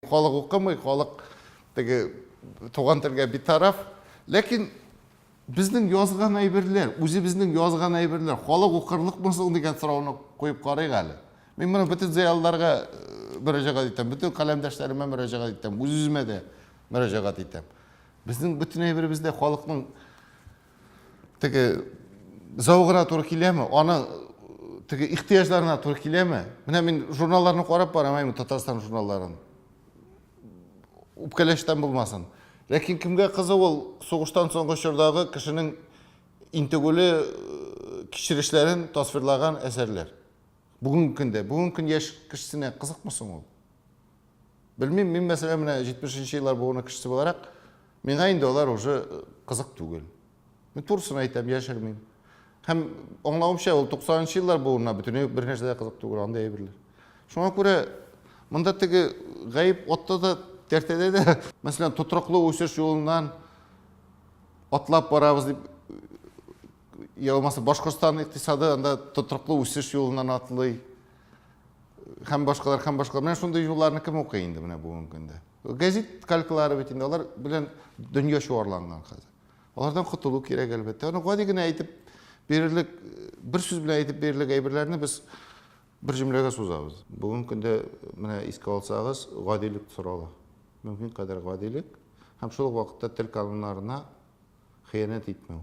Халык укымый, халык теге туган телгә битараф. Ләкин безнең язган әйберләр, үзебезнең язган әйберләр халык укырлыкмы соң дигән сорауны куеп карыйк әле. Мин моны бөтен зыялыларга мөрәҗәгать итәм, бөтен каләмдәшләремә мөрәҗәгать итәм, үз-үземә дә мөрәҗәгать итәм. Безнең бөтен әйберебез дә халыкның теге зәвыгына туры киләме, аның теге ихтыяҗларына туры киләме? Менә мин журналларны карап барам, әйме Татарстан журналларын. Үпкәләштән булмасын. Ләкин кемгә кызык ул сугыштан соңгы чордагы кешенең интегүле кичерешләрен тасвирлаган әсәрләр. Бүгенге көндә, бүгенге көн яшь кешесенә кызыкмы соң ул? Белмим, мин мәсәлән менә 70 еллар буыны кешесе буларак, миңа инде алар уже кызык түгел. Мин турысын әйтәм, яшермим. Һәм аңлавымча, ул 90 еллар буынына бөтенләй үк бернәрсә дә кызык түгел, андый әйберләр. Шуңа күрә монда теге гаеп атта да, тәртәдә дә, мәсәлән, тотрыклы үсеш юлыннан атлап барабыз дип, я булмаса Башкортстан икътисады анда тотрыклы үсеш юлыннан атлый. Һәм башкалар, һәм башкалар. Менә шундый юлларны кем укый инде менә бүгенге көндә? Гәзит калькалары бит инде, алар белән дөнья чуарланган хәзер. Алардан котылу кирәк, әлбәттә. Аны гади генә әйтеп бирерлек, бер сүз белән әйтеп бирерлек әйберләрне без бер җөмләгә сузабыз. Бүгенге көндә менә искә алсагыз, гадилек сорала. Мөмкин кадәр гадилек һәм шул ук вакытта тел кануннарына хыянәт итмәү.